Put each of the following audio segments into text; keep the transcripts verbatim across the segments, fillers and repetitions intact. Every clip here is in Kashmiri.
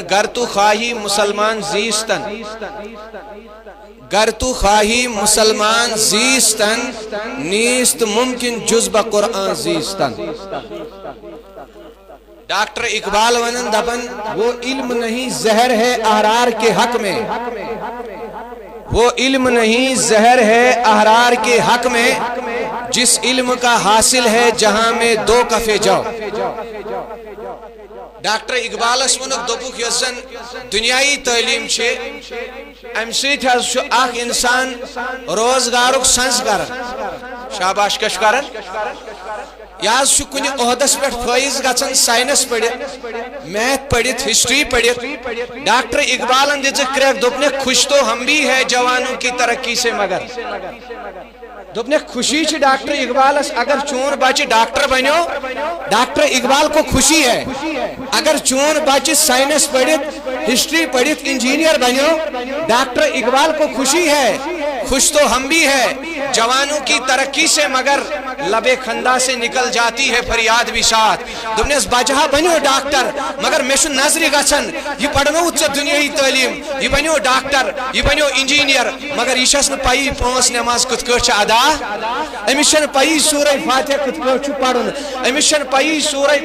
گر تو خواہی مسلمان زیستن، گر تو خواہی مسلمان زیستن، نیست ممکن جز بہ قرآن زیستن۔ ڈاکٹر اقبال ونن دپن، وہ علم نہیں زہر ہے احرار کے حق میں، وہ علم نہیں زہر ہے احرار کے حق میں، جس علم کا حاصل ہے جہاں میں دو کفے جو۔ ڈاکٹر اقبالس ووٚنُکھ، دوٚپُکھ، یۄس زن دُنیاہی تعلیٖم چھِ، امہِ سۭتۍ حظ چھُ اکھ انسان روزگارُک سنٛز کران۔ شاباش، کیٛاہ چھُ کران؟ یہِ حظ چھُ کُنہِ عہدس پٮ۪ٹھ فٲیض گژھان، ساینس پٔرِتھ، میتھ پٔرِتھ، ہسٹری پٔرِتھ۔ ڈاکٹر اقبالن دِژٕکھ کرٛٮ۪کھ، دوٚپنکھ، خوش تو ہم بھی ہے جوانوں کی ترقی سے مگر۔ دوٚپنکھ، خوشی چھِ ڈاکٹر اقبالس، اگر چون بچہِ ڈاکٹر بنیو، ڈاکٹر اقبال کو خوشی ہے۔ اگر چون بچہِ سائنس پڑھت، ہسٹری پڑھت، انجینئر بنیو، ڈاکٹر اقبال کو خوشی ہے۔ خوش تو ہم بھی ہے جوانوں کی ترقی سے، مگر لبے خندا سے نکل جاتی ہے فریاد بھی ساتھ۔ دوٚپنس، بچہٕ ہا بنیو ڈاکٹر، مگر مےٚ چھُ نظرِ گژھان، یہِ پرنووُتھ ژےٚ دُنیٲیی تعلیٖم، یہِ بنیو ڈاکٹر، یہِ بنیو انجینئر، مگر یہِ چھَس نہٕ پَیی پانٛژھ نٮ۪ماز کِتھ کٲٹھۍ چھِ ادا، أمِس چھَنہٕ پَیی سورہ فاتحہ کِتھ کٲٹھۍ چھُ پَرُن، أمِس چھَنہٕ پَیی سورہ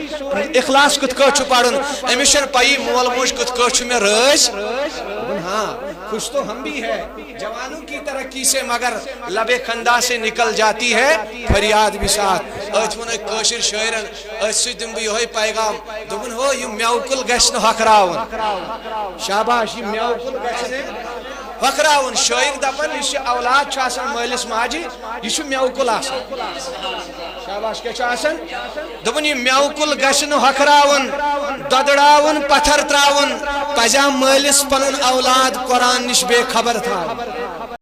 اخلاص کِتھ کٲٹھۍ چھُ پَرُن، أمِس چھَنہٕ پَیی مول موج کِتھ کٲٹھۍ چھُ مےٚ رٲضۍ۔ دوٚپُن، ہاں، خوش تو ہم بھی ہے جوانوں کی ترقی سے، مگر لبے خندا سے نکل جاتی ہے فریاد بھی ساتھ۔ أتھۍ ووٚن أکۍ کٲشِر شٲعرن، أتھۍ سۭتۍ دِمہٕ بہٕ یِہوٚے پیغام۔ دوٚپُن، ہو، یہِ مٮ۪وٕ کُل گژھِ نہٕ ہۄکھراوُن۔ شاباش، یہِ مٮ۪وٕ کُل گژھِ نہٕ ہۄکھراوُن۔ شٲعر دَپان، یُس یہِ اولاد چھُ آسان مٲلِس ماجہِ، یہِ چھُ مٮ۪وٕ کُل آسان۔ شاباش، کیٛاہ چھُ آسان؟ دوٚپُن، یہِ مٮ۪وٕ کُل گژھِ نہٕ ہۄکھراوُن، دۄدڑاوُن، پتھر ترٛاوُن، پزیٛا مٲلِس پنُن اولاد قرآن نِش بے خبر تھاوُن؟